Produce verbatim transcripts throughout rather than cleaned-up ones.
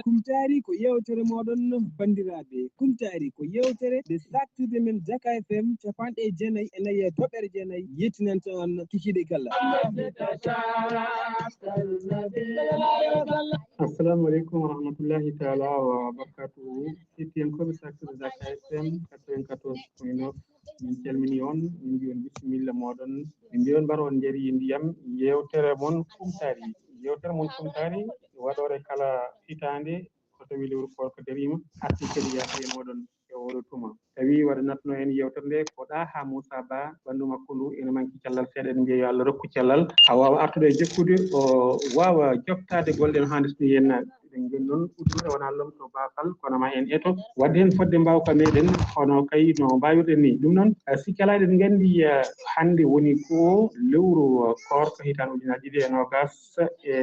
Kumtaari ko yeewtere mooɗon, banndiraaɓe. Kumtaari ko yeewtere nde saaktirde men Jaka F M capanɗe jeenayi e nayi e toɓɓere jeenayi yettinanta on kikiiɗe kala. Assalamu aleykum wa rahmatullahi taala wa barakatuhu. Hettiyankooɓe saaktirde Jaka F M quatre-vingt-quatorze point neuf, min calmini on, min mbi on bisimilla mooɗon. Min mbi on mbar on njari ndiyam, yeewtere mon Kumtaari. Yeewtere mon Kumtaari waɗoore kala hitaande, so tawi lewru koorka dariima, arti kadi yaade e mooɗon e oɗo tuma. Tawi waɗa natno en yeewtere nde ko ɗa ha Moussa Ba, ɓanndu makko ndu ene manki cellal seeɗa, en mbiya yo Allah rokku cellal, ha waawa artude e jokkude, o waawa joktaade golle no haanirta ni. Eɗen ngoni noon uddude wona lomto baafal, kono ma en eto waɗde heen fodde mbaawka meɗen, hono kay no mbaawirɗen ni. Ɗum noon, eh, si kala eɗen nganndi, eh, hannde woni ko lewru, eh, koorka hitaande ujunaaji ɗiɗi e noogaas e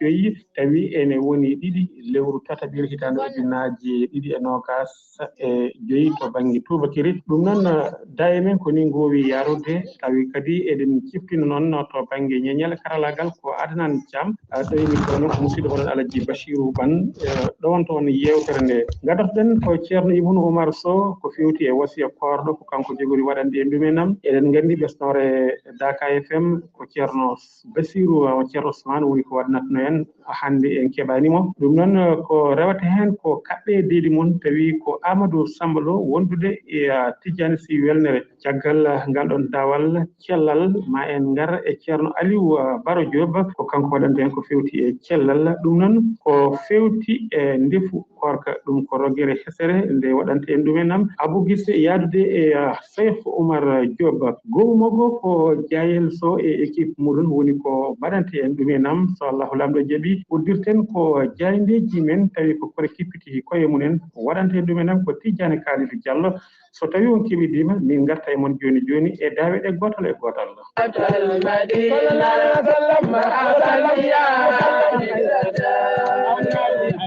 joyi, tawi ene woni ɗiɗi lewru tataɓiru hitaande ujunaaji ɗiɗi e noogaas e joyi to bannge tuubakiri. Ɗum noon, eh, daaye men ko ni ngoowi yaarude, tawi kadi eɗen ciftina noon to bannge ñeñal karalaagal ko Adnan Thiam, eh, ɗo emi kono ko musidɗo oɗon Alaji Bachirou Ban, eh, ɗowanto on yeewtere nde. Ngaddotoɗen ko Ceerno Ibnu Oumar Sow ko fewti e wasiya koorɗo, ko kanko jogori waɗande en ɗum en am. Eɗen nganndi ɓesnoore Daka F M ko Ceerno Basiru, uh, Ceerno Ousmane woni ko waɗnatno en hannde, en keɓaani mo. Ɗum noon, uh, ko rewata heen ko kaɓɓe deedi mum, tawi ko Amadou Samba Lo wondude e, uh, Tijjani Sy welnere. Caggal, uh, ngal ɗon daawal cellal, ma en ngar e Ceerno Aliou, uh, Baro Diop, ko kanko waɗanta en ko fewti e cellal. Ɗum noon ko fewti e ndefu koorka, ɗum ko rogere hesere nde waɗanta en ɗum en am. Abou Guissé yaadude e, ah, Cheikh Oumar Diop. Goomu makko ko Jaayel Sow e équipe muɗum woni ko mbaɗante en ɗum en am. So Allahu Laamɗo jaɓi, uddirten ko jaayndeeji men, tawi ko kore kippiti koye mum en. Waɗante en ɗum en am ko Tijjani Kalidou Diallo. So tawi on keɓidiima, min ngarta e mon jooni jooni e daawe ɗe gootal e gootal.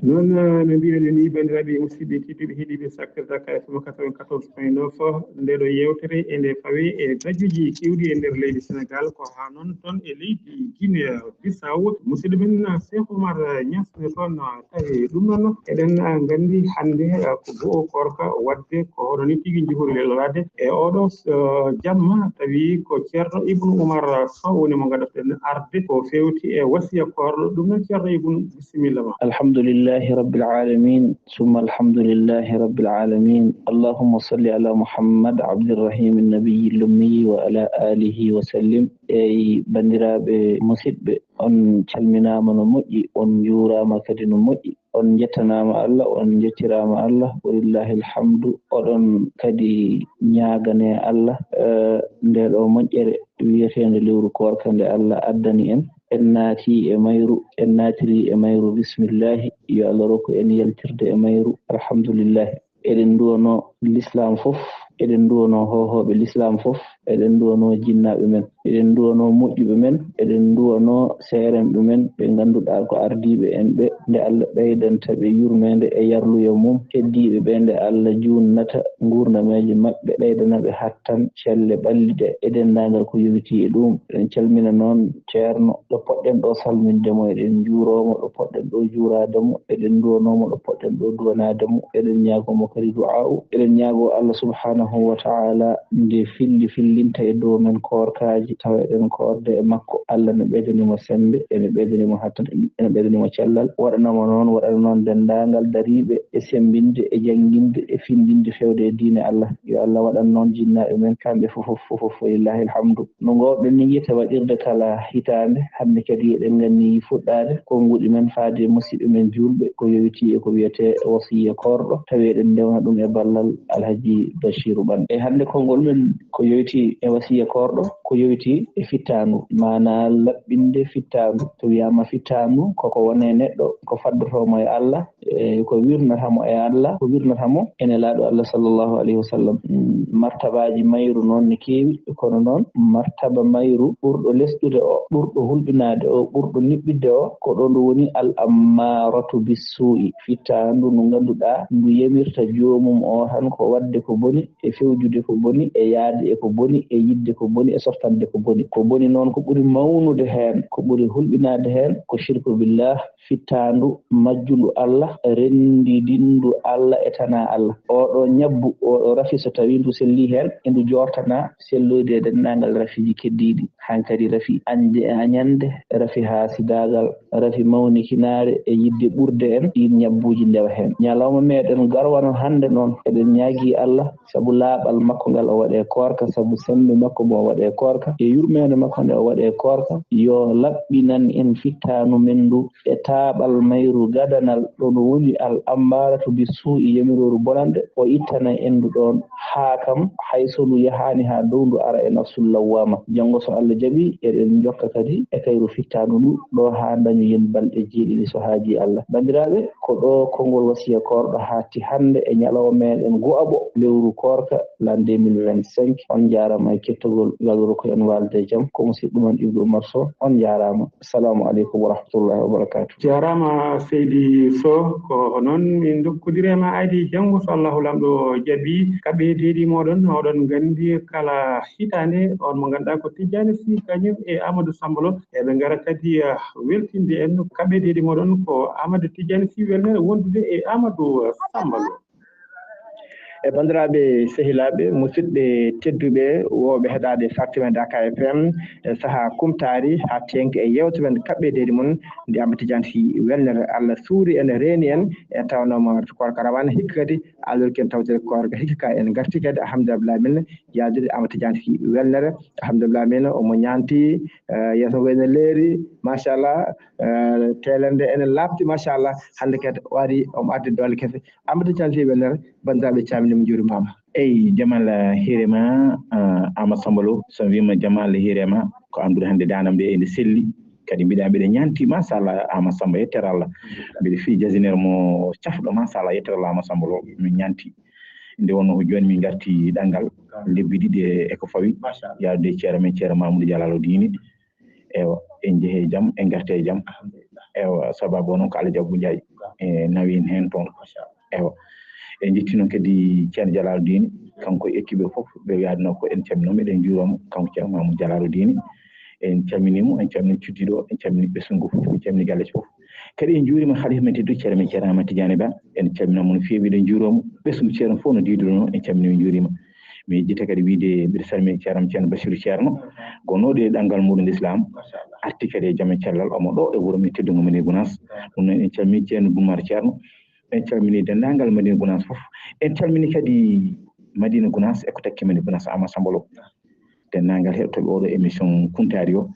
Noon, eh, no mbiɗen ni, banndiraaɓe musidɓe tedduɓe heɗiiɓe Sakkir Dakar F M quatre-vingt-quatorze point neuf, nde ɗo yeewtere e nde fawi e dajuuji keewɗi e nder leydi Senegal, ko haa noon toon e leydi Guinée Bissau. Musidɗo men, eh, Cheikh Oumar, eh, Niass ne toon, eh, tawi ɗum noon eɗen, eh, nganndi hannde, eh, ko go'o koorka waɗde ko hono ni tigi njuhuri lelorade e oɗo, eh, jamma, tawi ko Ceerno Ibnu Oumar Sow woni mo ngaddoɗen arde ko fewti e wasiya koorɗo. Ɗum noon, Ceerno Ibnu, bisimilla ma. الحمد لله رب العالمين، ثم الحمد لله رب العالمين. اللهم صل على محمد عبد الرحيم النبي الأمي وعلى آله وسلم. Eyi, banndiraaɓe musidɓe, on calminaama no moƴƴi, on njuuraama kadi no moƴƴi, on njettanaama Allah, on njettiraama Allah, walillahi alhamdu. Oɗon kadi ñaagane Allah, eh, nde ɗo moƴƴere wiyeteende lewru koorka nde Allah addani en. En naati e mayru, en naatiri e mayru, bismillahi, yo Allah rokku en yaltirde e mayru, alhamdulillahi. Eɗen nduwanoo Lislaam fof, eɗen nduwanoo hoohooɓe Lislaam fof, eɗen nduwanoo jinnaaɓe men, eɗen nduwanoo moƴƴuɓe men, eɗen nduwanoo seerenɓe men, ɓe ngannduɗaa ko ardiiɓe en ɓe, nde Allah ɓeydanta ɓe yurmeende e yarluya mum, heddiiɓe ɓe nde Allah juunnata nguurnameeje maɓɓe, ɓeydana ɓe hattan celle ɓalliɗe e denndaangal ko yowitii e ɗuum. Eɗen calmina noon Ceerno, ɗo poɗɗen ɗo salminde mo, eɗen njuuroo mo, ɗo poɗɗen ɗo juuraade mo, eɗen nduwanoo mo, ɗo poɗɗen ɗo duwanaade mo, eɗen ñaagoo mo kadi du'aa'u, eɗen ñaagoo Allah subhanahu wa ta'ala nde filli fillinta e dow men koorkaaji, tawa eɗen koorde e makko. Allah ne ɓeydani mo semmbe, ene ɓeydani mo hattan, ene ɓeydani mo cellal. Waɗana mo noon, waɗana noon denndaangal dariiɓe e semmbinde, e jannginde, e finndinde fewde e diine Allah. Yo Allah waɗan noon jinnaaɓe men kamɓe fof, fof, fof, fof, lillahi alhamdu. No ngoowɗen ni yiite waɗirde kala hitaande, hannde kadi eɗen nganni fuɗɗaade konnguɗi men faade e musidɓe men juulɓe, ko yowitii e ko wiyetee wasiya koorɗo, tawi eɗen ndewna ɗum e ballal Alhaji Bachiru Ɓan. E hannde konngol men ko yowitii e wasiya koorɗo, ko yowitii e fittaandu, maanaa laɓɓinde fittaandu. So wiyaama fittaandu, koko woni e neɗɗo, ko faddotoo mo e Allah, e ko wirnata mo e Allah, ko wirnata mo e Nelaaɗo Allah sallallahu alayhi wa sallam. Mm, martabaaji mayru noon ne keewi, kono noon martaba mayru ɓurɗo lesɗude o, ɓurɗo hulɓinaade o, ɓurɗo niɓɓidde o, ko ɗo ndu woni al ammaratu bissuu'i, fittaandu ndu ngannduɗaa ndu yamirta joomum o tan ko waɗde ko boni, e fewjude ko boni, e yahde e ko boni. e yiɗde ko boni, e softande ko boni. Ko boni noon, ko ɓuri mawnude heen, ko ɓuri hulɓinaade heen, ko shirku billah, fittaandu majjundu Allah, renndidindu Allah e tanaa Allah. Oɗo ñabbu, oɗo rafi, so tawii ndu sellii heen, e ndu joortanaa selloyde e denndaangal rafiiji keddiiɗi. Hankadi rafi añde e añande, rafi haasidaagal, rafi mawnikinaare e yiɗde ɓurde en, ɗiin ñabbuuji ndewa heen. Ñalawma meeɗen garwano hannde noon, eɗen ñaagii Allah, sabu laaɓal makko ngal o waɗee koorka, sabu semmbe makko mo o waɗee koorka, e yurmeende makko nde o waɗee koorka, yo laɓɓinan en fittaandu men ndu e taaɓal mayru gadanal, ɗo no woni al ammaaratu bi suu'i, yamirooru bonannde, o ittana en ndu ɗoon, haa kam hay so ndu yahaani haa dow, ndu ara e nafsul lawwaama. Janngo so Allah jaɓii, eɗen njokka kadi e kayru fittaandu ndu ɗo haa ndañoyen balɗe jeeɗiɗi so haajii Allah. Banndiraaɓe, ko ɗo konngol wasiya koorɗo haatti hannde e ñalawma meeɗen go'aɓo lewru koorka l'an deux mille vingt-cinq. On njaaraama e kettagol, yo Allah rokku en waalde e jam. Ko musiɗɗo mon Ibnu Umar Sow. On njaaraama. Assalamu aleykum wa rahmatullahi wa barakatuh. Jaaraama seydi Sow, ko noon min ndokkodiri e ma aydi janngo so Allahu Laamɗo jaɓii. Kaɓe deedi mooɗon, oɗon nganndi kala hitaande on mo ngannduɗaa ko Tijjaani Sih kañum e Amadou Samba Lo eɓe ngara kadi, ah, weltinde en. Kaɓe deedi mooɗon ko Amadou Tijjaani Sih, welnere wondude e Amadou Samba Lo. E banndiraaɓe, sehilaaɓe, musidɓe tedduɓe, wooɓe heɗaade Sarti men Dakar F M, e sahaa kumtaari haa teeŋti e yeewtere men kaɓɓe deedi mum, nde Amadou Tidiane Sy welnere. Allah suuri en, reeni en, e tawnoo mo koorka rawaani hikka kadi, Allah rokki en tawtorde koorka hikka ka en ngarti kadi, alhamdulillah min yaadude Amadou Tidiane Sy welnere, alhamdulillah min omo ñaanti, eh, yeeso ngo ene leeri, machallah, eh, teelende ene laaɓti, machallah, hannde kadi o ari, omo addi doole kese. Amadou Tidiane Sy welnere, banndiraaɓe calminii mo, njuurimaama. Eyi, Jamal, eh, hiirema, eh, Ama Samba Lo, so mi wiima Jamal hiirema, ko anndude hannde daande am nde ene selli, kadi mbiɗa, mbiɗa ñaanti, machallah, Ama Samba, yettere Allah. Mbiɗa fii jasiner mo cafɗo, machallah, yettere Allah, Ama Samba Lo, min ñaanti. Nde wonnoo ko jooni min ngarti ɗanngal, lebbi ɗiɗi e, e ko fawi, yaadude e ceerno men, Ceerno Mamoudou Jalalo Diini. Ewa, en njehe jam, en ngarte e jam. Ewa, sababu o noon ko Allah Jaggu Njaay. E, nawi en heen toon. Ewa. En njetti noon kadi Ceerno Jalaalu Diini, kanko e équipe o fof, ɓe wiyaade no ko en calminii mo, eɗen njuuroo mo, kanko Ceerno Mamoudou Jalaalu Diini. En calminii mo, en calminii cuddiiɗo o, en calminii ɓesngu fof, en calminii galleeji fof. Kadi en njuuriima halifa men tedduɗo Ceerno men Ceerno Ahmad Tidiane Ba, en calminii mo no feewi, eɗen njuuroo mo, ɓesngu Ceerno fof no diiduɗo noon, en calminii, en njuuriima. Mi yejjita kadi wiyde mbiɗa salmina Ceerno am, Ceerno Bassirou Ceerno, gonnooɗo e ɗanngal muuɗum Islam, arti kadi e jam e cellal, omo ɗo e wuro men teddungo Madina Gounass. Ɗum noon en calminii Ceerno Boumar Ceerno, en calminii denndaangal Madina Gounass fof, en calminii kadi Madina Gounass e ko takki Madina Gounass, Ama Samba Lo. Denndaangal heɗotooɓe oɗo émission Kuntaari o,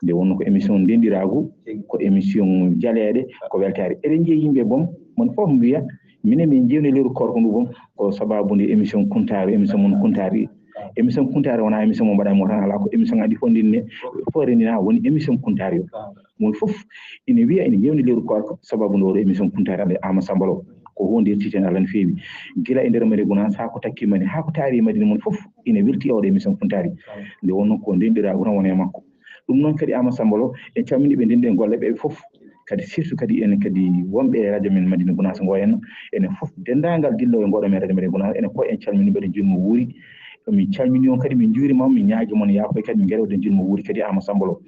nde wonnoo ko émission ndenɗiraagu, ko émission jaleeɗe, ko weltaare. Eɗen njiya yimɓe boom, mon fof mbiya, minen min njeewni lewru koorka ndu boom, ko sababu nde émission Kuntaari, émission mon Kuntaari. Émission Kuntaari wonaa émission mo mbaɗaa mo tan, alaa, ko émission aɗi fof ndinne, fof renndina, woni émission Kuntaari o. Mon fof ina wiya ina njeewni lewru koorka, sababu nde oɗo émission Kuntaari aɗa Ama Samba Lo. Ko huunde yettiiteen Allah no feewi. Gila e nder Madina Gounass haa ko takki Madina, haa ko taari Madina mon fof ina welti e oɗo émission Kuntaari. Nde wonnoo ko ndenɗiraagu tan woni e makko. Ɗum noon kadi Ama Samba Lo, en calminii ɓe ndenɗen golle ɓe fof. Kadi surtout kadi enen kadi wonɓe e radio men Madina Gounass ngo henna, enen fof denndaangal dillooɓe ngoɗo men radio Madina Gounass, enen fof en calminii ɓe, eɗen njuurima wuuri. Min calminii on kadi, min njuuriima on, min ñaagii mon yaafuya kadi, min ngari oɗon njuurima wuuri kadi Ama Samba Lo.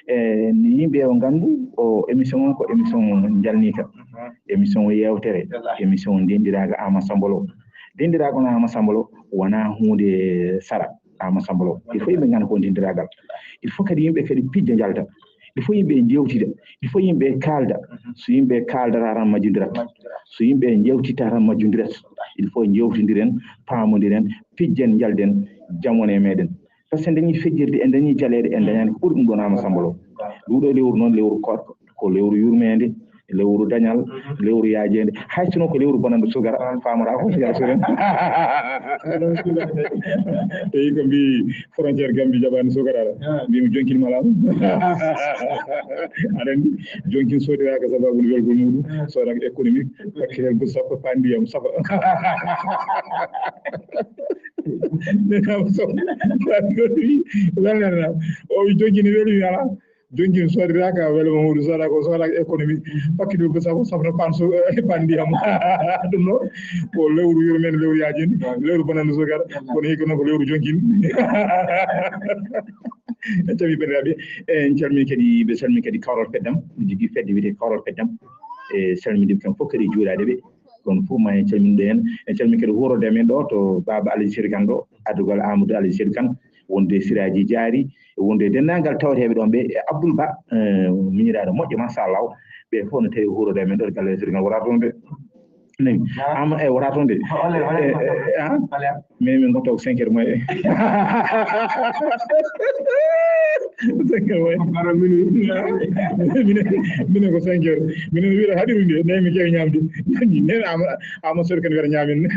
E yimɓe o nganndu o émission on ko émission njalniika, émission yeewtere, émission ndenɗiraagu Ama Samba Lo. Ndenɗiraagu no Ama Samba Lo wonaa huunde sara. Ama Samba Lo. Il faut yimɓe ngannda ko ndenɗiraagal. Il faut kadi yimɓe kadi pijja njalta. Il faut yimɓe njeewtida. Il faut yimɓe kaalda. So yimɓe kaaldata tan majjondirat. So yimɓe njeewtita tan majjondirat. Il faut njeewtondiren, paamondiren, pijjen, njalden, jam wona e meeɗen. Par ce que en dañii fijirde, en dañii jaleeɗe, en dañaani ko ɓuri ɗum ɗoon Ama Samba Lo. Nduɗo lewru noon, lewru koorka, ko lewru yurmeende, lewru dañal, lewru yaajeende. Hay sinno ko lewru bonannde sugara, faamata ko sugara suren. Eyi, ko mbi frontière Gambie jaɓaani sugara ala. Mbi mi jonkin mala. Aɗa anndi, jonkin soodiraaka sababu welgol muɗum, soodaka économique, takke heen butu sappo, paan ndiyam sappo. Welnana. O wi jonkin ne weli mi ala. Jonkin soodiraaka, wele mo huudu soodaka, o soodaka économie. Pakkiti ko safo safno pan so pan ndiyam. Ɗum ɗo ko lewru yurmende, lewru yaajinde, lewru bonande sukara. Kono hikka noon ko lewru jonkin. En calmini banndiraaɓe, en calmini kadi, ɓe calmini kadi Kawral Peddam, jogii fedde wiyetee Kawral Peddam. E salminde kam fof kadi e juuraade ɓe. Kono fof ma en calmini ɓe heen. En calmini kadi huurooɓe men ɗo to Baaba Alaji Seri Kan ɗo, addugal Amadou Alaji Seri Kan, wonde Siraaji Jaari, wonde denndaangal tawateeɓe ɗoon ɓe, e Abdoul Ba, eh, miñiraaɗo moƴƴo, machallah, ɓe fof no tawi huurooɓe men ɗo to galle Seri Kan, wota toon de. Nani? Ama, e wota toon de. Eh, eh, ah? Min, min ngotta ko cinq heures moins. Cinq heures moins. Minen, minen ko cinq heures. Minen wiɗa haɗiru nde, nayi mi kewi ñamde. Nani? Nani ama, ama sori kan wiɗa ñamin.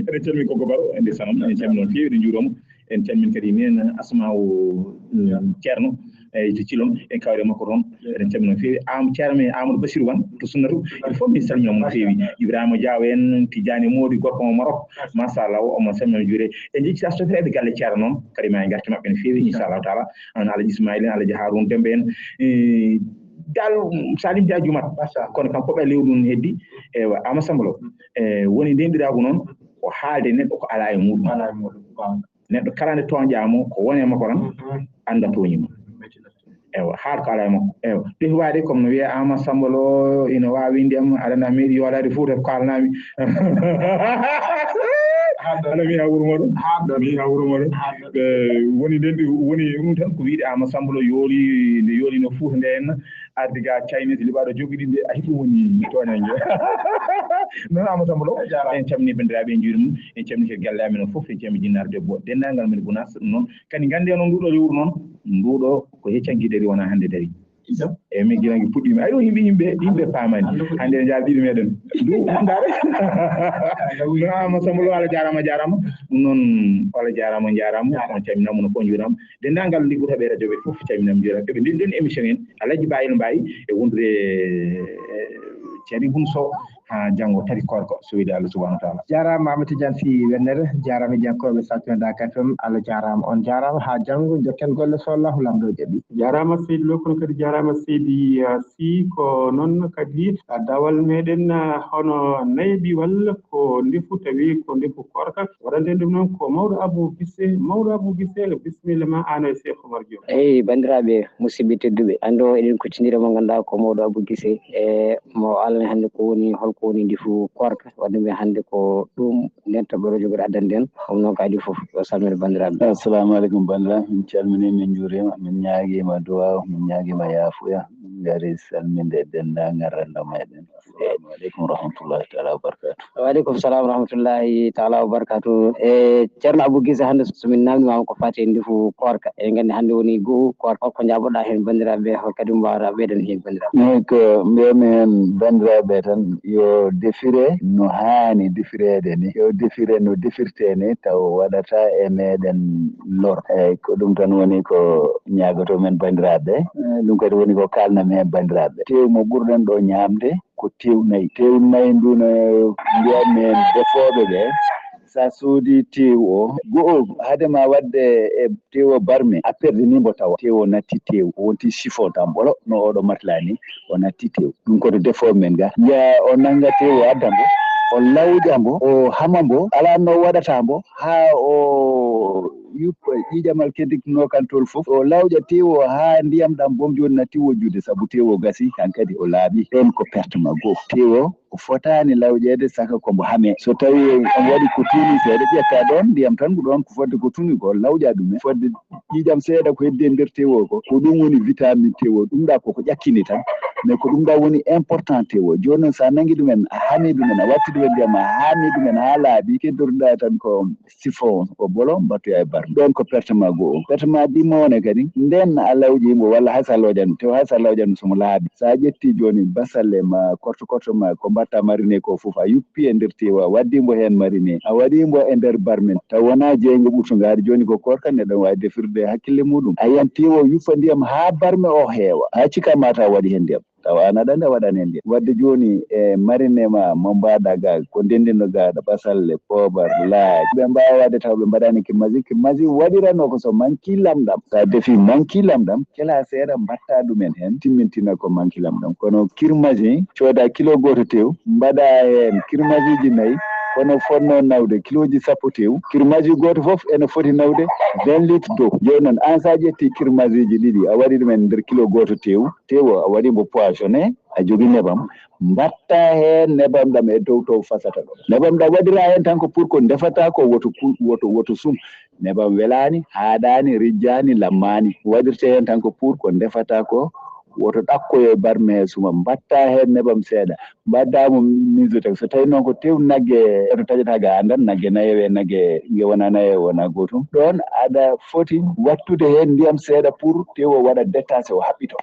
Eɗen calmini Gogo Baro, en ndesanam, en calmini on feewi, eɗen njuuroma. En calmini kadi minen Asma'u, mm, Ceerno, e to Cilon, en kawri e makko toon. Eɗen calmina no feewi. Am, ceerno men Amadou Bassirou Wan to Sunnatu, il faut min calmina mo no feewi. Ibrahima Diaw en, Tidiane Mody, gorko mo Maroc. Machallah, o, omo salmina juure. En njeccita sofiraaɓe galle Ceerno noon, kadi ma en ngarti maɓɓe no feewi, inchallahu taala. An Alaji Ismaïla en, Alaji Harouna Demba en, e, dal Salim Dia Jumat. Kono kam ko ɓe lewru ndun heddi. Ewa, Ama Samba Lo, e, woni ndenɗiraagu noon, ko haalde neɗɗo ko alaa e muɗum. Alaa e muɗum, waaw. Neɗɗo kala nde tooñɗaa mo, ko woni e makko tan, mhm, annda tooñii mo. Ewa, haal ko alaa e makko. Ewa, ɗefi waade comme no wiyee Ama Samba Lo ina waawi ndiyam, aɗa anndaa meeɗi yoolaade Fuuta ko kaalanaami. Aɗa mi haa wuro moɗon. Aɗa mi haa wuro moɗon. Ɓe woni nden, woni ɗum tan ko wiide Ama Samba Lo yooli, nde yoolino Fuuta nde henna. Ardi ga Chinese liɓaaɗo jogi ɗi nde, a hiɗum woni tooñange. Noon Ama Samba Lo, en calmini banndiraaɓe, en njuurima, en calmini kadi galle amen o fof, en calmini jinnaare debbo, denndaangal men Gunaas, ɗum noon. Kadi nganndee noon nduɗo lewru noon, nduɗo ko heccanki dari wona hannde dari. Eyi, min gilangi puɗɗiima. Ayo, yimɓe, yimɓe, yimɓe paamani. Hannde en njaal ɗiɗi meɗen. Ndu, ndaare. Noon Ama Samba Lo, Allah jaaraama, jaaraama. Ɗum noon, Allah jaaraama, jaaraama. On calminaama no fof njuuraama. Denndaangal liggotoɓe radio ɓe fof calminaama njuuraama. Ɓe ndin ɗen émission en. Alaji Bayel Mbaye e wondude, eh, Ceerno Ibn Sow. Haa janngo tati koorka, so weli Allah subhanahu wa taala. Jaaraama Amadou Tidiane Sy Wennere, jaaraama jankooɓe Sadio Dak F M, Allah jaaraama, on jaaraama, haa janngo, njokken golle so Allahu Laamɗo jaɓi. Jaaraama Seydi Lo, kono kadi jaaraama Seydi, ah, Sy, ko noon kadi, ah, dawal meɗen, ah, hono nayeɓiwal ko ndefu, tawi ko ndefu koorka, waɗanten ɗum noon ko mawɗo Abou Gissé, mawɗo Abou Gissé, bisimilla ma, aan e Cheikh Oumar Diop. Eyi, banndiraaɓe, musidɓe tedduɓe, hannde o eɗen kuccindira mo ngannduɗaa ko mawɗo Abou Gissé, e mo haalana hannde ko woni, holko woni ndefu koorka. Waɗde mbiya hannde ko ɗum nden toɓɓere jogori addande en. Ɗum noon kadi fof, yo salminde banndiraaɓe. Assalamu aleykum banndiraaɓe. Min calminii, min njuuriima, min ñaagiima duwaaw, min ñaagiima yaafuya. Min ngari salminde denndaangal renndo meɗen. Assalamu aleykum wa rahmatullahi taala wa barakatuh. Wa aleykum salam wa rahmatullahi taala wa barakatuh. E Ceerno Abou Gissé, hannde so min naamndimaama ko faati e ndefu koorka, eɗen nganndi hannde woni go'o koorka, holko njaaboɗaa heen banndiraaɓe, hol kadi mbaawɗaa ɓeydan heen banndiraaɓe? Eyi, ko mbiyatmi heen banndiraaɓe tan, yo defire no haani defireede ni, yo defire no defirtee ni, taw waɗataa e meɗen lor. Eyi, ko ɗum tan woni ko ñaagotoo men banndiraaɓe. Eyi, ɗum kadi woni ko kaalnami heen banndiraaɓe. Teewu mo ɓurɗen ɗo ñaamde, ko teewu nayi. Teewu nayi ndu no mbiyatmi heen defooɓe ɓe, so a soodii teewu o, go'o, hade ma waɗde e teewu o barme, a perdinii mbo tawa. Teewu o natti teewu, o wonti chiffon tan ɓolo, no oɗo matelas ni, o natti teewu. Ɗum ko to defooɓe men ga. Njiya o nannga teewu o adda mbo, o lawƴa mbo, o hama mbo, alaa no waɗata mbo, haa o yuppa ƴiiƴamal kedditinoo kan toon fof, o lawƴa teewu o haa ndiyam ɗam boom jooni na teewu o juude, sabu teewu o gasii, han kadi o laaɓi. Ɗoon ko perte ma goo. Teewu o, o fotaani lawƴeede saka ko mbo hamee. So tawii omo waɗi ko tuuni seeɗa, ƴetta ɗoon ndiyam tan, ko ɗoon ko fodde ko tuuni ko, lawƴa ɗum en. Fodde ƴiiƴam seeɗa ko heddi e nder teewu o ko, ko ɗum woni vitamine teewu o. Ɗum ɗa koko ƴakkini tan, mais ko ɗum ɗa woni important teewu o. Jooni noon, so a nanngi ɗum en, a hami ɗum en, a watti ɗum en ndiyam, a hami ɗum en haa laaɓi, keddotoɗa tan ko chiffon o ɓolo, mbattoya e barme. Ɗoon ko perte ma goo. Perte ma ɗimmo o ne kadi, ndeen a lawƴii mbo walla hay so a lawƴaani, teewu hay so a lawƴaani mbo so mbo laaɓi. So a ƴettii jooni basalle ma, korto korto ma, ko mbaɗta marine ko fof, a yuppi e nder teewu, a waɗdii mbo heen marine, a waɗii mbo e nder barme, taw wonaa jeyngo ɓurtungo, haade jooni ko koorka neɗɗo waawi defirde e hakkille muɗum. A yiyan teewu o yuppa ndiyam haa barme o heewa, haa cika ma taw waɗi heen ndiyam. Tawa an aɗa anndi a waɗani heen ndiyam. Wadde jooni e marine ma mo mbaɗa ga, ko ndenndino ga, basalle, poobar, laaj. Ɓe mbaawa waɗde tawa ɓe mbaɗani kirmasi. Kirmasi waɗirano ko so manki lamɗam. So a defi manki lamɗam, kela seeɗa mbaɗta ɗum en heen, timmintina ko manki lamɗam. Kono kirmasi, cooda kilo gooto tew, mbaɗa heen kirmasiji nayi, kono fotno nawde kiloji sappo tew. Kirmasi gooto fof ene foti nawde vingt litres d'eau. Jooni noon, an so a ƴetti kirmasiji ɗiɗi, a waɗi ɗum en nder kilo gooto tew, tew o a waɗi mbo poisonné, a jogii nebam, mbaɗta heen nebam ɗam e dow to fasata ɗo. Nebam ɗam waɗira heen tan ko pour ko ndefata ko woto ku-, woto, woto sum. Nebam welaani, haaɗaani, rijjaani, lammaani. Waɗirte heen tan ko pour ko ndefata ko woto ɗakkoyo e barme he suma. Mbaɗta heen nebam seeɗa. Mbaɗda mo mijotex. So tawi noon ko tew nagge, to taƴata ga andan nagge nayewe, nagge nge wona nayewe, wona gootum. Ɗoon aɗa foti wattude heen ndiyam seeɗa pour tew o waɗa détaché, o haɓɓito.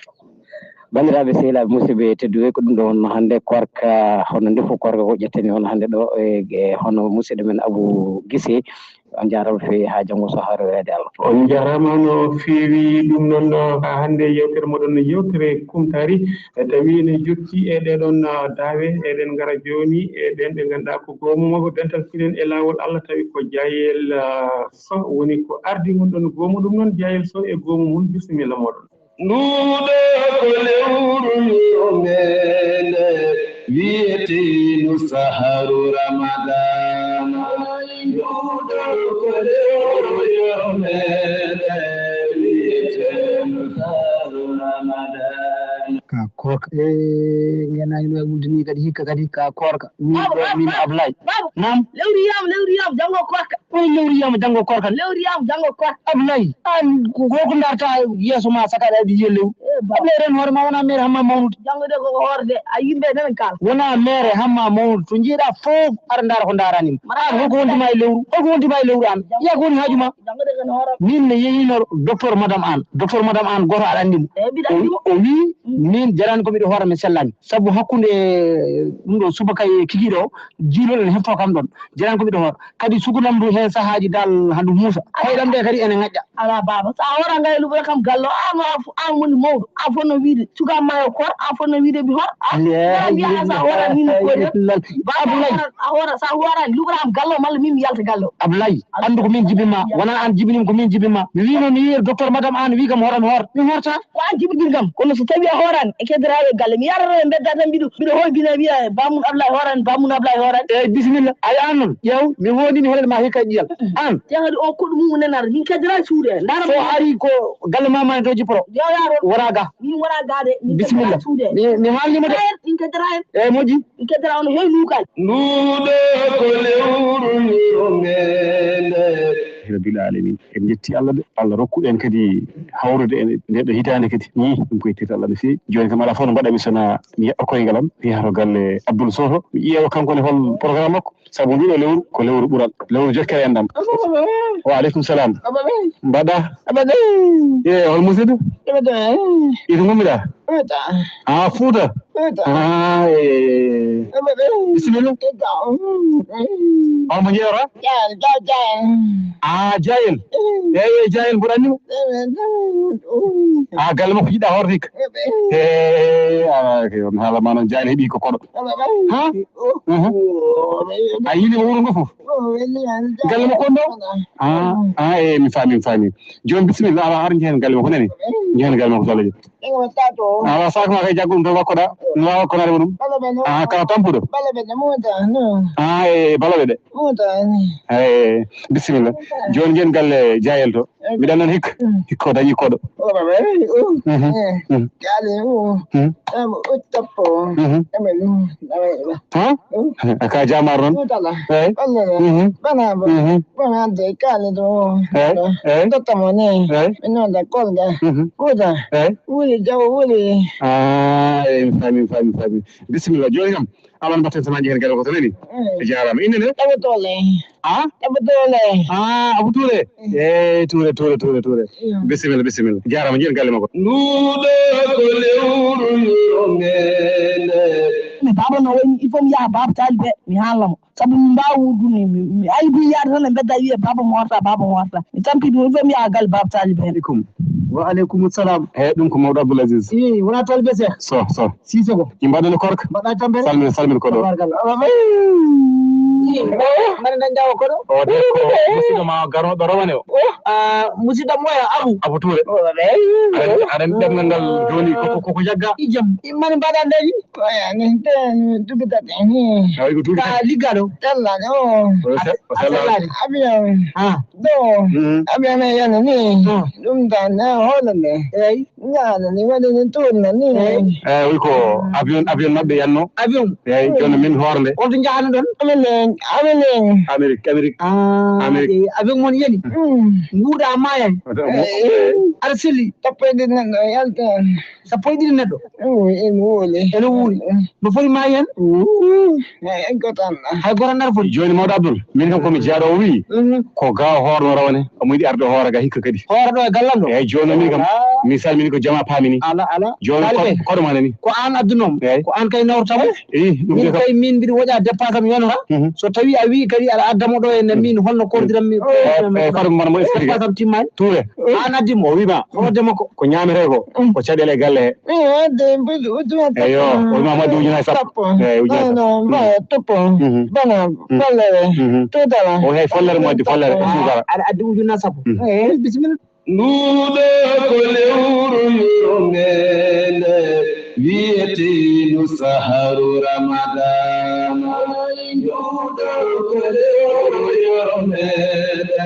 Banndiraaɓe sehilaaɓe, musidɓe tedduɓe, ko ɗum ɗo wonno hannde koorka, hono ndefu koorka ko ƴetteni on hannde ɗo e, e hono musidɗo men Abou Guissé. On njaaraama feewi, haa janngo so hawre weede Allah. On njaaraama no feewi. Ɗum noon, haa hannde yeewtere moɗon no yeewtere Kumtaari, e tawi ene jokki e ɗee ɗoon, ah, daawe. Eɗen ngara jooni e ɓeen ɓe ngannduɗaa ko goomu makko, dental pinen e laawol Allah, tawi ko Jaayel, ah, Soh woni ko ardi ngon ɗoon goomu. Ɗum noon, Jaayel Soh e goomu mum, bisimilla mooɗon. Nduuɗo ko lewru yurmeende, wiyeteenu saharu Ramadaan. Nduuɗo ko lewru yurmeende, wiyeteenu saharu Ramadaan. Ka koorka. E, ngenaani no e wulde ni kadi hikka kadi ka koorka. Min ɗo, min Ablaye. Naam. Lewru yiyama, lewru yiyama, janngo koorka. Oy, lewru yiyama, janngo koorka. Lewru yiyama, janngo koorka. Ablaye, an ko, ko ko darta yeeso ma saka aɗa yiya lewru? Eh, ba- Ablaye, ren hoore ma wona mere hamma mawnude. Janngo de koko hoorde, a yimɓe nan kaala. Wona mere hamma mawnude, to njiiɗa fof ara ndaara ko ndaarani ma. An, holko wonti ma e lewru? Holko wonti ma e lewru an? Iya ko woni haaju ma? Janngo de kan hoore. Min mi yehino docteur madame an. Docteur madame an goto aɗa anndi mo. Eh, mbiɗa anndi mo. O, o wi, mm, min jarani ko miɗo hoore mi sellani. Sabu hakkunde, eh, ɗum ɗo subaka e kikiiɗe o, jiilol ene hefto kam ɗon. Jarani ko miɗo hoore. Kadi sukunam ndu heen sahaaji dal handu muusa. Koyɗam ɗe kadi ene ŋaƴƴa. Ala baaba, so a hoora ngay luɓora kam gallo, an o a fo-, an woni mawɗo. A fonno wiide, suka ma yo koor, a fonno wiide mi hoor. A, wona mbiya sa hoora ni no koori. Baaba, a hoora, a hoora, sa hoorani luɓora am gallo, malla min mi yalta gallo. Ablaye, anndu ko min jibinma, wona an jibinima, ko min jibinma. Mi wino mi yi docteur madame an wi kam hoora mi hoor. Mi hoorta. Ko an jibinir kam. Kono so tawi a hoorani, e keddoraɗo e galle, mi yarata e mbedda tan mbiɗo, mbiɗo hoybina wiya, "Bamun Ablaye hoorani, Bamun Ablaye hoorani." Eyyi, bisimilla. Ay, an noon, ƴeew, mi wondini hoɗen ma hikka e ƴiyal. An. Te kadi o koɗo mum nenata, min keddora e suude, dara. So ari ko galle ma ma to jipporo. Yo yaaro. Wona ga. Min wona ga de, min keddora e suude. Mi, mi haalnima de. Min keddora en. Eyyi, moƴƴi. Min keddora on heewi luukaji. Nduuɗo ko lewru yurmeende. Rabbil alamin. En njetti Allah de, Allah rokku en kadi hawrude en nde ɗo hitaande kadi. Ni ɗum ko yettirta Allah no feewi. Jooni kam alaa fof no mbaɗa mi sona mi heɓa koyngal am, mi yaha to galle Abdoul Sow to, mi ƴeewa kanko ne hol programme makko. Sabu nduɗo lewru ko lewru ɓural, lewru jokkere enɗam. Wa aleykum salam. Mbaɗa? E hol musidɗo? Ito ngummiɗa? A Fuuta? Ah, eh. Bisimilla. On mo jeewra? Jael, Jael, Jael. Ah, Jael. Mm. Eyyi, eyyi, Jael, mboɗo anndi mo. Mm. Ah, galle makko jiɗɗa hoorde hikka? Mm. Eh, ah, ok, on haala ma noon, Jael heɓi ko koɗo. Mm. Ha? Mm. Mhm. Mm. A yiili mo wuro ngo fof? Mm. Galle makko on ɗo? Mm. Ah, ah, eh, mi faami, mi faami. Jooni bisimilla, ala har njehen galle makko nani? Mm. Njehen galle makko so Allah jaɓi. Ɗiga mi tato. Awa, sac ma kay jaggu ɗum tan wakkoɗa. No wawa konade mo ɗum? Bala ɓe no. Ah, kala tampuɗo? Bala ɓe no, mota, no. Ah, e bala ɓe de. Mota, ni. Eh, bisimilla. Mota. Jooni ngen galle Jaayel to. Eh. Mbiɗa noon hikka. Mm. Hikka o dañi koɗo. O baba, eh, o. Mhm. Eh. Mhm. Galle, o. Mhm. Em, o tappo. Mhm. Em, no. Ha? Aka jamar noon? Mutala. Eyi. Bana ba. Mhm. Bana de kali do. Eyi, eyi. Dotta mo ne. Eyi. Ino da kolga. Mhm. Kuda. Eyi. Wuli jaw wuli. Ah, eyi, mi faami, mi faami, mi faami. Bisimilla. Jooni kam, alan mbatten tan haa njehen galle ko tan nani. Eyi. A jaaraama. Innde nde? Ɗaɓa doole. Ah? Ɗaɓa doole. Ah, Abu Touré? Eyi. Eyi, Touré, Touré, Touré, Touré. Eyi. Bisimilla, bisimilla. Jaaraama, njehen galle makko. Nduɗo ko lewru yurmeende. Mi baaba no woni, il faut mi yaha baaba taalibe, mi haalna mo. Sabu min mbaawa wuurdude, mi, mi aybii yaade tan e mbedda wiya, "Baaba mo horta, baaba mo horta." Mi tampi ɗum, mi wiya, "Gal baaba taalibe heen." Aleykum. Wa aleykum salam. Eeyi, ɗum ko Mawɗo Abdoul Aziz. Ii, wonaa taalibe Seex. So, so. Siise ko. Ki mbaɗa no korka. Mbaɗa tampere. Salmin, salmin ko ɗo. Tabarkalla. Mbaɗa dañde o ko ɗo. O de ko musidɗo ma garooɗo rawane o. Oh, ah, musidɗo mo e Abu. Abu Touré. Oh, eeyi. Aɗa, aɗa anndi ɗemngal ngal jooni ko, ko, ko jagga. I jam. I mani mbaɗa dañi. Ko yani, te, dubi tati. Awi ko dubi tati. Ka liggaɗo. Tallani, oh. O se-, o sellaani. Abiyan. Ah. Ɗo. Mm. Abiyan e yana ni. Ah. Ɗum tan, ne, hoolande. Eeyi. Ñaana ni waɗi ni tuurna ni. Eeyi. Eeyi, wi ko avion, avion maɓɓe yanno. Avion. Eeyi, jooni min hoore nde. Holto njahano ɗon? Amin, amin. Amérique, Amérique. Ah, Amérique. Eeyi, avion mon yani. Mm. Nguuɗa ma yani. Wata mo- Eeyi. Aɗa selli. Sappo e ɗiɗi neɗɗo yalta. Sappo e ɗiɗi neɗɗo? Eeyi, ene wuuli. Ene wuuli. Mm. No foti ma yani? Mm. Eeyi, en gotan. Hay goto nana foti. Jooni Mawɗo Abdoul, min kam ko mi jaaɗo o wi. Mhm. Ko ga o hoore no rawane. Omo yiɗi arde hoore ga hikka kadi. Hoore ɗo e gallam ɗo? Eeyi, jooni min kam, ah, mi salmini ko jama paamini. Ala, ala. Jooni taalibe, ko, koɗo ma nani. Ko aan addunomo. Eeyi. Ko aan kay nawrotamo. Eeyi, ɗum min de kam. Kay min mbiɗa woƴa dépasse am yonata. Mhm. So tawi a wi kadi aɗa addamo ɗo e min holno kordiram mi. Eeyi, eeyi, koɗo mo, mo expliqué. Dépasse am timmaani. Touré. Aan addi mo. O wi ma. Ko wadde makko. Ko ñaamete ko. Mm. Ko caɗeele e galle he. Eeyi, wadde mbuɗi ujunere sappo. Eeyo, o wi ma wadde ujunere sappo. Sappo. Eeyi, ujunere sappo. Non, non, mbaɗa toppo. Mhm. Bana, mm, follere. Mhm. Tuutara. O hay follere mo addi, follere, tuutara. Aɗa addi ujunere sappo. Mhm. Eeyi, bisimilla. Nduuɗo ko lewru yurmeende wiyeteendu saharu Ramadaan. Nduuɗo ko lewru yurmeende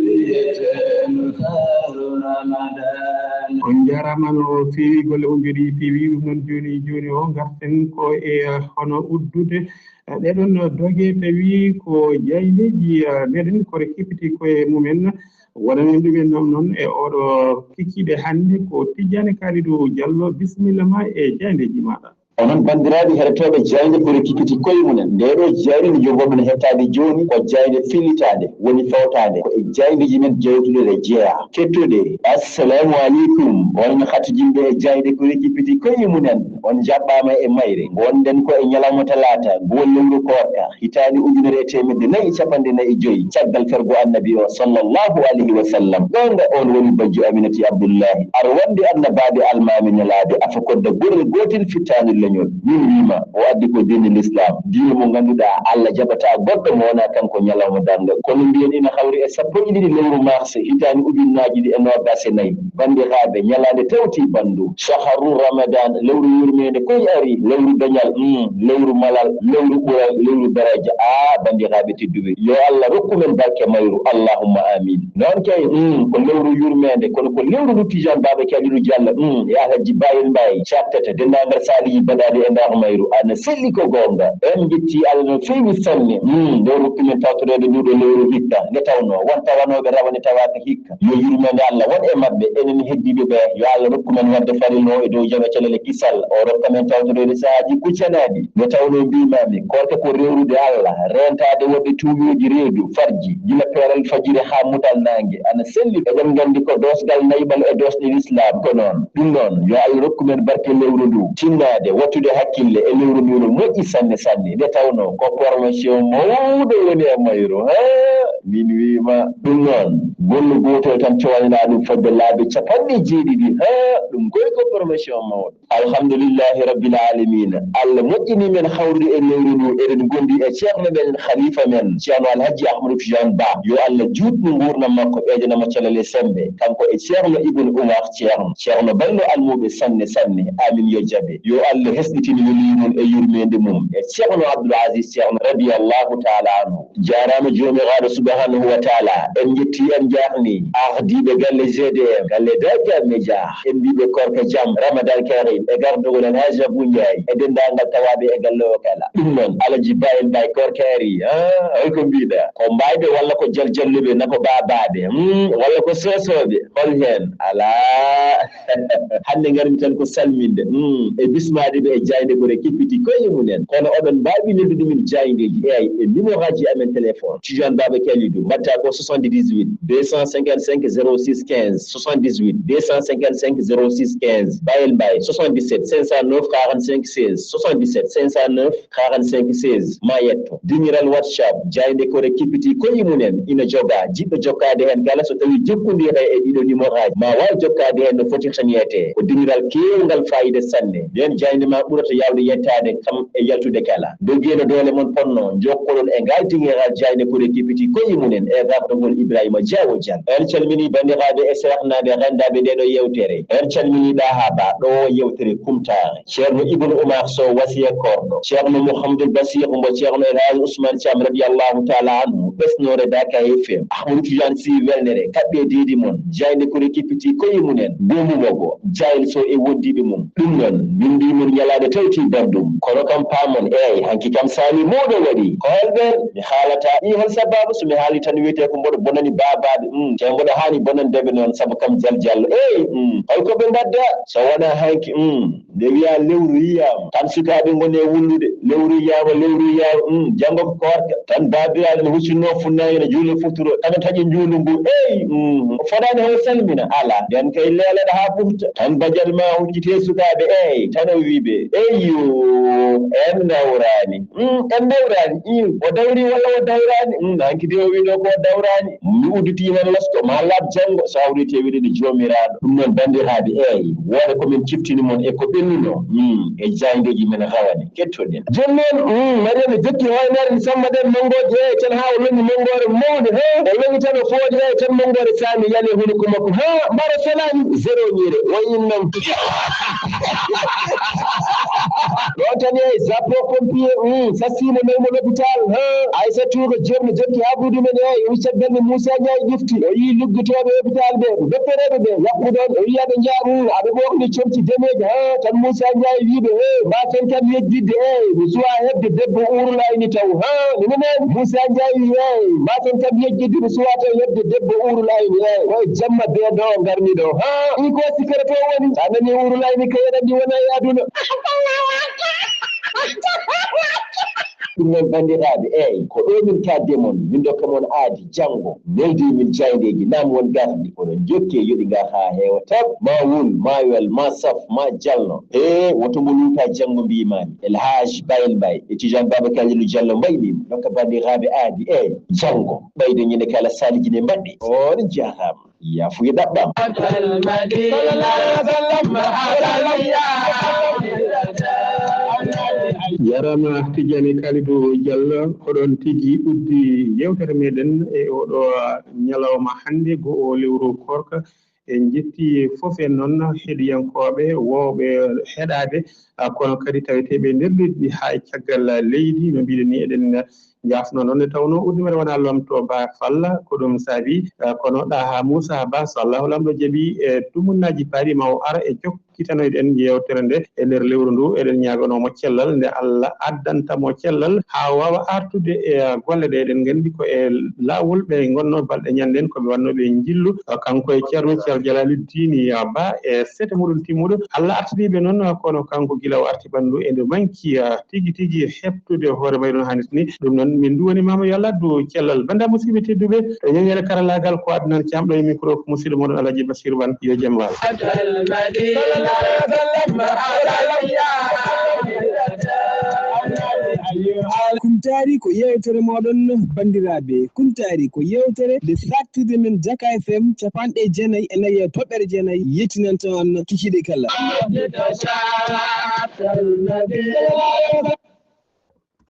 wiyeteendu saharu Ramadaan. On njaaraama no feewi, golle on njooɗii peewi. Ɗum noon jooni jooni o ngarten ko e hono uddude, eh, ɗee ɗoon doge tawi ko jaayndeeji, eh, meɗen kore kippiti koye mumen. Waɗanen ɗumen noon noon e oɗo kikiiɗe hannde ko Tijjaani Kaalidou Jallo. Bisimilla ma e jaayndeeji maaɗa. Onon banndiraaɓe heɗotooɓe jaaynde kore kippiti koye mumen. Ndee ɗoo jaaynde nde njogoɗon heɗtaade jooni ko jaaynde fillitaande, woni fawtaande ko e jaayndeeji men jawtuɗe ɗe jeyaa. Keɗoɗen. Assalaamu aleykum. Onon hattojinɓe e jaaynde kore kippiti koye mumen. On njaɓɓaama e mayre. Ngonɗen ko e ñalawma talaata, ngoo lewru koorka. Hitaande ujunere e teemedde nayi e capanɗe nayi e joy, caggal fergo Annabi o, sallallahu alayhi wa sallam. Goonga, oon woni bajjo Aminati Abdullahi, arwande Annabaaɓe, almaami Nelaaɓe, afa kodda gorel gootel, fittaandu leñol. Min wiima, o addi ko diine Lislaam, diine mo ngannduɗaa Allah jaɓataa goɗɗo mo wonaa kanko ñalawma darngal. Kono mbiyen ina hawri e sappo e ɗiɗi lewru mars, hitaande ujunnaaji ɗiɗi e noogaas e nayi. Banndiraaɓe, ñalaande tawti banndum. Shaharu Ramadan, lewru yurmeende koy ari, lewru dañal, mm, lewru malal, lewru ɓural, lewru daraja. Ah, banndiraaɓe tedduɓe, yo Allah rokku men barke mayru. Allahumma amin. Noon kay, mm, ko lewru yurmeende, kono ko lewru ndu Tijaan Baaba Kaliilu Jallo, mm, e Alhaji Bayel Mbaye, cattata denndaangal saaliji baɗaaɗi e nder mayru. Ana selli ko goonga. En njetti Allah no feewi sanne. Mm, nde rokku men tawtoreede ndu ɗo lewru hikka. Nde tawnoo, won tawanooɓe rawane tawaaka hikka. Yo yurmeende Allah won e maɓɓe, enen heddiiɓe ɓe, yo Allah rokku men waɗde farilla o e dow jawe calal e kisal, o rokka men tawtoreede sahaaji kuccanaaɗi. Nde tawnoo mbiimaami, koorka ko rewrude Allah, reentaade woɗɓe tuuyooji reedu, farji, gila peeral fajiri haa mutal naange. Ana selli, eɗen nganndi ko doosgal naybal e doosɗe Lislaam, ko noon. Ɗum noon, yo Allah rokku men barke lewru ndu, tinnaade, wattude hakkille e lewru ndu no moƴƴi sanne sanne. Nde tawnoo, ko promotion mawɗo woni e mayru, haa? Min wiima ɗum noon, gollu gootol tan cowananaa ɗum fodde laabi capanɗe jeeɗiɗi. Haa, ɗum koy ko promotion mawɗo. Alhamdulillahi Rabbil Aalamiina. Allah moƴƴini men hawrude e lewru ndu, eɗen ngondi e ceerno men, khalifa men, Ceerno Alhaji Ahmadu Tijaan Ba. Yo Allah juutnu nguurndam makko, ɓeydana mo cellal e semmbe. Kanko e Ceerno Ibn Umar Ceerno. Ceerno Baylo Almuuɓe sanne sanne. Amin yo jaɓe. Yo Allah hesɗitin welii mum e yurmeende mum. E Ceerno Abdul Aziz Ceerno radiyallahu taala anhu. Jaaraama Joomiraaɗo subhanahu wa taala. En njetti, en njaarni ardiiɓe galle G D M, galle Daga Media. En mbiiɓe koorka jam, Ramadan Karim, e gardogol Alhaji Abou Ndiaye, e denndaangal tawaaɓe e galle o kala. Ɗum noon, Alaji Bayel Mbaye koorka ari, ah, hoy ko mbiiɗa? Ko mbayɓe walla ko jaljalluɓe, na ko baabaaɓe, hmm, walla ko soosooɓe? Hol heen? Alaa. Hannde ngarmi tan ko salminde, hmm, e bismaade ɓe e jaaynde gore kippiti koye mum en. Kono oɗon mbaawi noddude min jaayndeeji, eey, e numéro aji amen téléphone. Tijaan Baaba Kalidou, mbaɗta ko soixante-dix-huit, deux cent cinquante-cinq, zéro six quinze, soixante-dix-huit, deux cent cinquante-cinq, zéro six quinze. Bayel Mbaye, soixante-dix-sept cinq cent neuf quarante-cinq seize, soixante-dix-sept cinq cent neuf quarante-cinq seize. Ma yetto. Dingiral WhatsApp, jaaynde kore kippiti koye mumen, ina jogaa. Jiɗɗo jokkaade heen kala, so tawii jokkondire e ɗiɗo numéroaji, ma waaw jokkaade heen no fotirta ni etee. Ko dingiral keewngal faayiida sanne. Ndeen jaaynde ma ɓurata yaawde yettaade kam e yaltude kala. Ndogeeno doole mon ponno, njokkoɗon e ngal dingiral jaaynde kore kippiti koye mumen e gartogol Ibrahima Diawo Dial. En calminii banndiraaɓe e seernaaɓe renndaaɓe ndee ɗoo yeewtere. En calminii Ɗaha Ba, ɗo yeewtere kumtaare. Ceerno Ibn Umar Sow, wasiya korɗo. Ceerno Mouhamadul Basir mo Ceerno El Hadj Ousmane Thiam radiyallahu taala anhu, ɓesnoore Daka F M. Ahmadou Tidiane Sy welnere, kaɓɓe deedi mon. Jaaynde kore kippiti koye mumen. Goomu mogo, Jayel Sow e wondiiɓe mum. Ɗum noon, min mbii mon ñalaande tawti banndum. Kono kam paamon, eey, hanki kam saami mawɗo waɗi. Ko hol ɓeen? Mi haalata. Ii, hol sabaabu? So mi haali tan wiyetee ko mboɗo bonani baabaaɓe. Mm, te mboɗo haani bonandeɓe noon, sabu kam Jal Jallo. Eey, mm, hol ko ɓe mbaɗda? So wonaa hanki, mm, nde wiyaa lewru yiyaama, tan sukaaɓe ngoni e wullude. Lewru yiyaama, lewru yiyaama, mm, janngo ko koorka. Tan baabiraaɓe no huccitnoo funnaange, no juuloo futuro. Tan taƴi njuulu ngu. Eey, mm, o fotaani hol salmina? Alaa. Nden kay leelaɗo haa ɓurta. Tan bajal ma huccitee sukaaɓe, eey, tan o wii ɓe, "Eyyo, en ndawraani." Mm, en ndawraani. Mm, o dawri walla o dawraani? Mm, hanki de o wii ɗo ko o dawraani. Mi udditii heen losko, ma laaɓ janngo, so hawritii e wiɗde Joomiraaɗo. Ɗum noon, banndiraaɓe, eey, wooda ko min ciftini mon e ko ɓennunoo, mm, e jaayndeeji men rawane. Kettoɗen. Jooni noon, mm, Mariama jokki hoynaare, mi samma ɗeen manngooje, eey, tan haa o loñi manngoore mawnde, he, o loñi tan o fooƴi, eey, tan manngoore saami yani e hunuko makko. Haa, mbaro selaani, zéro ñiire, o innam. Ɗoon tan, eey, Japon pompier, mm, sassiino nayi mo l'hôpital, haa, Aysatuuka Joop no jokki habrude men, eey, o wii caggal nde Muusaa Njaay ƴufti, o yii luggotooɓe hôpital ɓe, doppereeɓe ɓe, yakkuɗon, o wii aɓe njaha, mm, aɓe ɓoorni comci daneeji, haa, tan Muusaa Njaay wii ɓe, eey, mbaasen kam yejjitde, eey, mi suwaa heɓde debbo uurul ayni taw, haa, mi nanaani. Muusaa Njaay wii, eey, mbaasen kam yejjitde, mi suwaa taw heɓde debbo uurul ayni, eey, ko e jamma bee ɗo ngarmi ɗo, haa, ɗum ko sikkata to woni, so a nanii uurul ayni kay, aɗa anndi wonaa e aduna. Ɗum noon, banndiraaɓe, eey, ko ɗo min kaadde mon, min ndokka mon aadi, janngo, neldi min jaayndeeji, naam won garɗi, kono njokkee yoɗi ngar haa heewa tab, ma wul, ma wel, ma saf, ma jalno. Ee, woto mbo luuta janngo mbiimaani. El Hadj Bayel Mbaye e Tijaan Baaba Kalilu Jallo mbaynii mo, ndokka banndiraaɓe aadi, eey, janngo, ɓayde ñande kala saalijine mbaɗɗe. On njaaraama. Yaafuya ɗaɓɓaama. Jarama Tijani Kalidou Diallo, koɗon tigi uddi yewtere meɗen e oɗo ñalawma hannde, go'o lewru koorka. En jetti fof en noon heɗiyankooɓe wooɓe heɗaade, ah, kono kadi taweteeɓe e nder leydi haa e caggal leydi, no mbiɗen ni eɗen njaafno noon nde tawnoo uddimeere wonaa lomto ba falla, ko ɗum saabi, eh, kono Ɗaha Muusa Ba, so Allahu Laamɗo jaɓii, e tumunnaaji paaɗi ma o ara e jokkitanoyɗen yeewtere nde e nder lewru ndu. Eɗen ñaaganoo mo cellal nde Allah addanta mo cellal haa o waawa artude e golle ɗe. Eɗen nganndi ko e laawol ɓe ngonnoo balɗe ñannden, ko ɓe wannoo ɓe njillu, eh, kanko e Ceerno Ceerno Jalaaluddin, eh, Ba e sete muɗum timmuɗo. Allah artiriiɓe noon, kono kanko gila o arti ɓanndu e ndu manki, ah, tigi tigi heɓtude hoore mayru no haanirta ni. Ɗum noon, min nduwanimaama yo Allah addu cellal. Bannda musidɓe tedduɓe, to ñeñere karallaagal ko Adnan Thiam, ɗo e micro ko musidɗo mooɗon Alhaji Basiru Ban. Yo jam waal. Kumtaari ko yeewtere mooɗon, banndiraaɓe. Kumtaari ko yeewtere nde saaktirde men Jaka F M capanɗe jeenayi e nayi e toɓɓere jeenayi. Yettinanta on kikiiɗe kala.